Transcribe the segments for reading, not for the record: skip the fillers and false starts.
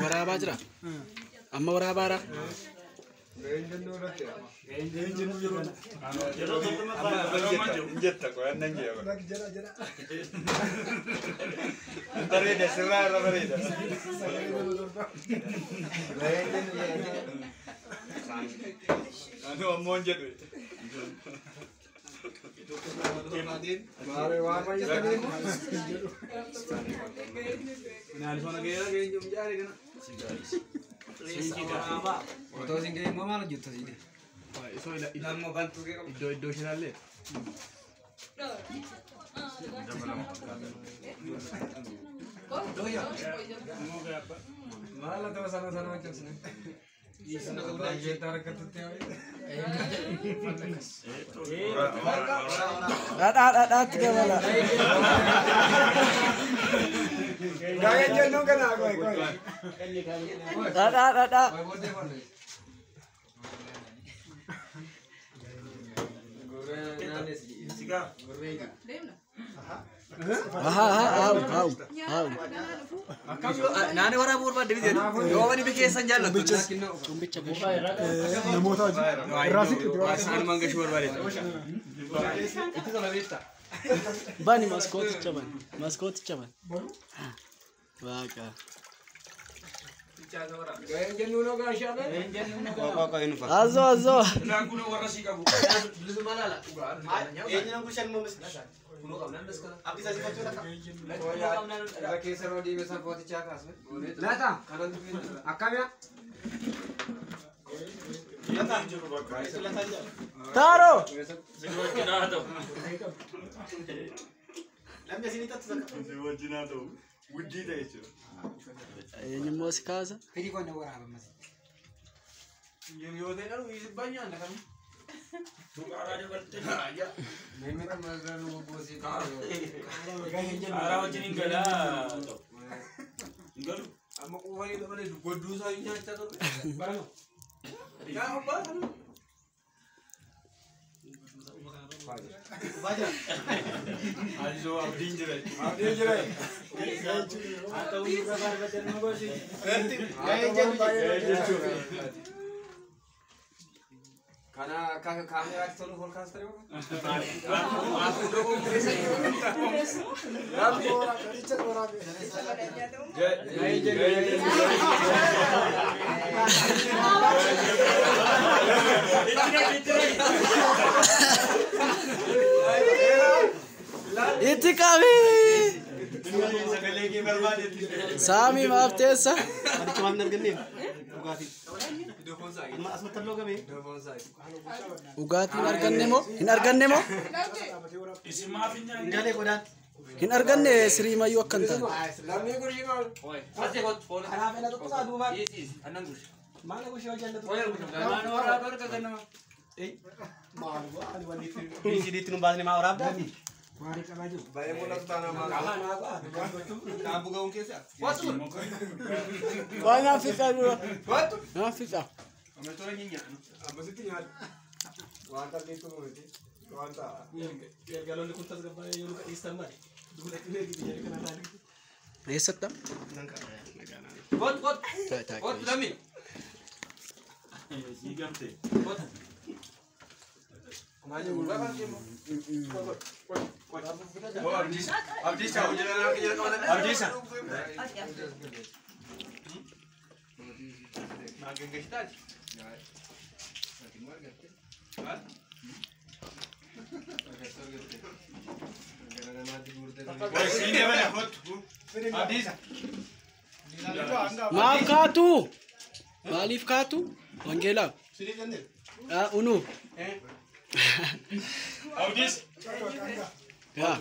Waraabaa jira. Amma waraabaara. Bareeda sirraa irra bareeda. Anu ammoo hin jedhu. Iddoo ishee ilaallee. Dhadhaa dhadhaatti dabala. Dhadhaa dhadhaa. Naannoo waraabuu barbaadde miti yoo wani bikeessan jaallatu. Cumbicha namoota irraa siqi. Anumaan gashuu barbaade. Bani maskooticha bani. Maskooticha bani. Waaqa. Azoo azoo. Taaroo. Si wajjin haa ta'u. Guddii ta'e jechuudha. Eenyummoo si kaasa? Haaraa wajjin hin galaa ta'u. Hin galu. Amma quufanii malee godduu isaa nyaachaa turre. Yaa abbaa kana. Azoo abdiin jira. Abdiin jira. Gahee jechuudha. Kana kaameraatti toluuf ol kaastanii moo? Itti qabi. Sagalee kee barbaadetti. Saamii maaf teessa? Dhugaatii hin arganne moo? Hin arganne moo? Isin maaf hin nyaanne? Hin arganne sirii mayyuu akka hin taane. Lammii gurshii maal? Baay'ee mul'atu taanaan maal? Waan naan fixa dura. Naan fixa. Ammasitti nyaata. Waan qalbiitu miti. Waan ta'a. Eessatta? Kot kot. Taa'e taa'e. Kot lammii. Sii gamte. Abdiisa hojii dhala kiyya qabatan. Abdiisa. Siin dabala kottu. Abdiisa. Maaf kaatu? Maaliif kaatu? Wangeelaa. Unu. Abdiisa. Yaa.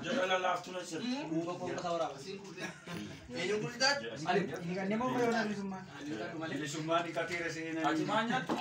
Jala lalaaftuu na sirri. Bilisummaan dhiqateera seenaa. Ati maal nyaattu?